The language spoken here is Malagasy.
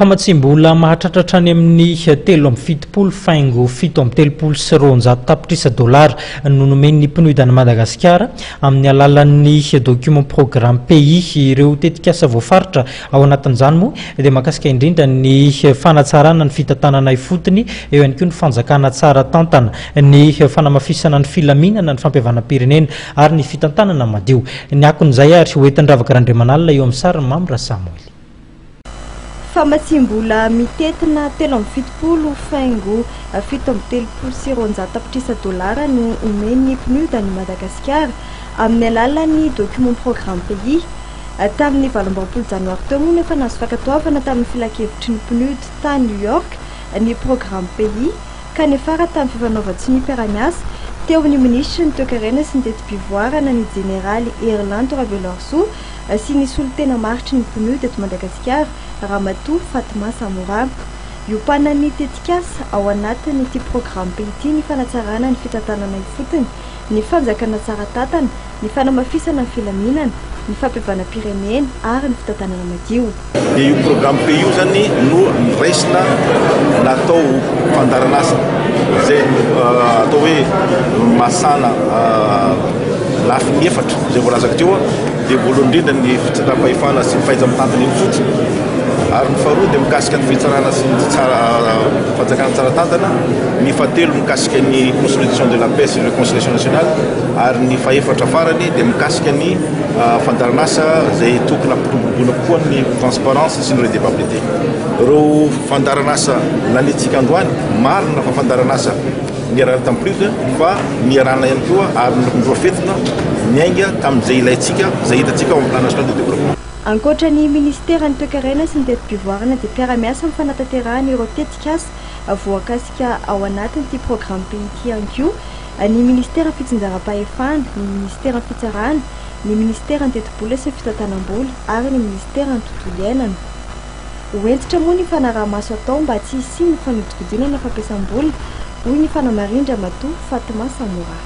Famatsiam-bola mahatratra hatrany amin'ny 73.237 tapitrisa dolara no nomen'ny PNUD an'i Madagasikara amin'ny alalan'ny document programme pays. Ireo tetikasa voafaritra ao anatin'izany moa dia mahakasika indrindra ny fanatsarana ny fitantanana ifotony, eo ihany koa ny fanjakana tsara tantana, ny fanamafisana ny filaminana, ny fampihavanam-pirenena ary ny fitantanana madio. Ny akon'izay ary hoentin'i Ravaka Randriamanalina eo amin'ny sarin'i Mamy Rasamoely. Famatsiam-bola mitentina 73.237 tapitrisa dolara no omen'ny PNUD an'i Madagasikara amin'ny alalan'ny document programme pays. Tamin'ny 28 janoary teo moa no efa nahazo fankatoavana tamin'ny filankevitry ny PNUD tany New York ny programme pays, ka niafara tamin'ny fifanaovan-tsonia mpiara-miasa teo amin'ny minisitry ny toekarena sy ny teti-pivoarana ny jeneraly Herilanto Raveloarisoa sy ny solontena maharitry ny PNUD eto Madagasikara, Ramatoa Fatma Samoura. Iompanan'ny tetikasa ao anatin'ity programme ity ny fanatsarana ny fitantanana ifotony, ny fanjakana tsara tantana, ny fanamafisana ny filaminana, ny fampihavanam-pirenena ary ny fitantanana madio. Dia io programme pays io zany no noraisina natao fandaharanasa izay atao hoe masana lafiny efatra izay voalazako teo. Dia voalohany indrindra ny fitsinjaram-pahefana sy ny fahaiza-mitantana eny ifotony, ary ny faharoa dia mikasika ny fitsarana sy ny fanjakana tsara tantana, ny fahatelo mikasika ny consolidation de la paix sy réconciliation nationale, ary ny fahefatra farany dia mikasika ny fandaharanasa izay tokony hampiroboroboana kokoa ny transparence sy ny redevabilité. Ireo fandaharanasa laniantsika androany, marina fa fandaharanasa niarahana tamin'ny PNUD fa niarahana ihany koa ary nohafetina niainga tamin'izay ilaintsika, izay hitantsika ao amin'ny plan national de développement. Ankoatra ny minisiteran'ny toekarena sy ny teti-pivoarana dia mpiara-miasa amin'ny fanatanterahana ireo tetikasa voakasika ao anatin'ity programme pays ity ihany koa ny minisiteran'ny fitsinjaram-pahefana, ny minisiteran'ny fitsarana, ny minisiteran'ny tetibola sy ny fitantanam-bola ary ny minisiteran'ny tontolo iainana. Ho hentitra moa ny fanaraha-maso atao mba tsy hisian'ny fanodikodinana fampiasam-bola, hoy ny fanamarin-dRamatoa Fatma Samoura.